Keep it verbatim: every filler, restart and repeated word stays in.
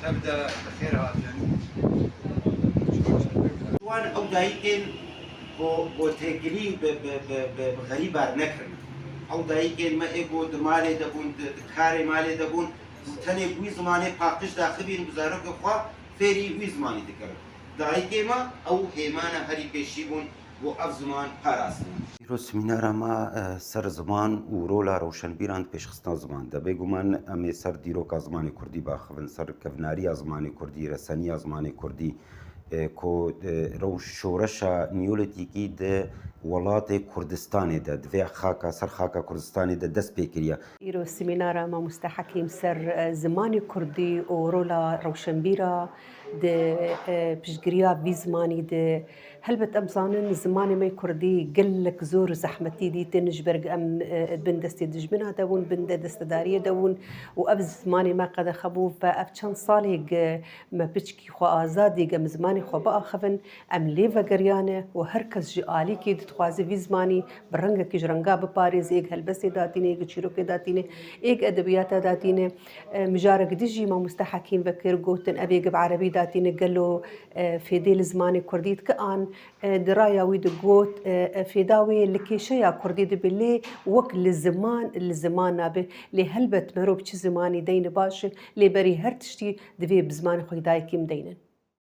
Ev de bi xêr hatin. Wan ew dayikên ku, ku têkilî bi, bi, bi, bi, bi xerîbar nekirin. Ew dayikên me ê ku di malê de bûn, di, di karê malê de bûn û tenê bi wî zimanê paqij daxivîn bi zarokê xwe fêrî wî zimanî dikirin. Dayikê me ew hêmana herî pêşî bûn. Bo ev ziman parastin. Îro semînara me, e, ser ziman û rola rewşenbîran di pêşxistina ziman de. Bêguman em ê ser dîroka zimanê kurdî biaxivin, ser kevnariya zimanê kurdî, reseniya zimanê kurdî, e, ku, e, rewş şoreşa neolîtîkî di welatê Kurdistanê de, di vê xaka, ser xaka Kurdistanê de dest pê kiriye. Îro semînara mamoste Hekîm ser, e, zimanê kurdî û rola rewşenbîra di, e, piştgiriya vî zimanî de. Helbet em zanin zimanê me kurdî gelek zor û zehmetî dîtin, ji ber em, e, bin destê dijmina de bûn, bin de destedariyê de bûn û ev zimanê me qedexe bû ve ev çend salê ge me piçkî xwe azadî ge em zimanê xwe biaxivin, em lê vegeriyane û her kes ji alîkî dixwaze vî zimanî bi rengekî ji renga biparêze, êk helbestê datîne, êk çîrokê datîne, êk edebiyata datîne. E, mijarek dijî mamoste Hekîm vekir gotin, ev êk bi erebî datîne gelo, e, fêdê li zimanê kurdî dike an, e, di raya wî digot, e, e, fêda wê li kêşeya kurdî dibe, lê wek li ziman, li ziman nabe. Lê helbet merov çi zimanî deyne baş e, lê berî her tiştî divê bi zimanê xwe dayikî em deynin.